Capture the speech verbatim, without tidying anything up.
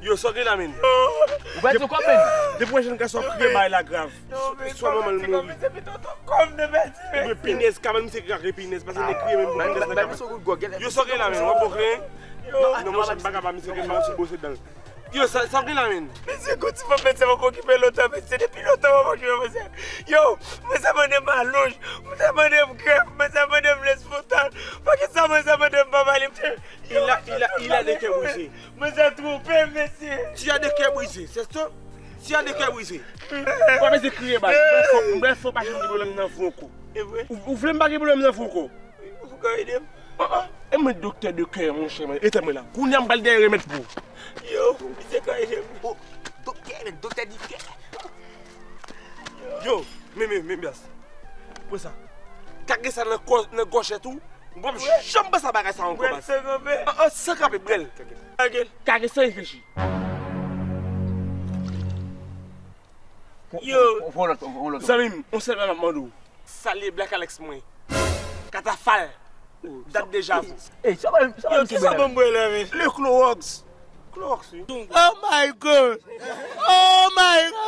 Yo, sa w gen la, menn? Ou pèdi yon kòb, menn? Depi mwen jwenn gason ap kriye bay la grav. Swa manman l mouri. Oubyen pinèz, kabann misye ki ka kriye pinèz, paske nèg kriye menm pou pinèz nan kabann. Yo, sa w gen la, menn? W ap bon kren? Non, monchè, m pa kapab, misye gen pa sou bwose dan l. Yo, sa, sa w gen la, menn? Mesye, gon ti fanm medsen mwen pa okipe lontan, mesye, depi lontan mwen pa okipe medsen. Yo, medsen mande m alonj, medsen mande m grèf, medsen mande m lesfotan. Poukisa medsen mande m pa pale, mesye? Il a, il a, il a des cœurs brisés. Mwen sa twonpe, mesye. Tu as des cœurs brisés, c'est ça? Tu as des cœurs brisés. Ou pa bezwen kriye, baz. Mwen fò, mwen fò pa janm gen pwoblèm nan vou ankò. E vre? Ou, ou vle m pa gen pwoblèm nan vou ankò? Ou ka ede m? Ah, ah. E mwen doktè de kè, monchè, mwen. Etan mwen la. Kounye a m pral dèyè remèd pou ou. Yo, misye ka ede m. Oh, doktè, men doktè di kè. Yo, men, men, men, baz. Pran sa. Kage sa nan kò, nan gòchèt ou. Mwen p ap janm panse a bagay sa ankò, baz. An, an, san kanpe, brèl. Kage l. Kage l san reflechi. Yo. Zanmi m, yon sèl bagay m ap mande w. Salye Black Alex mwen. Katafal. Dat deja vou. Ey, sa pa, sa pa. Yo, kisa bon bwè la, men? Le Clorox. Clorox, wi. Oh my God! Oh my God!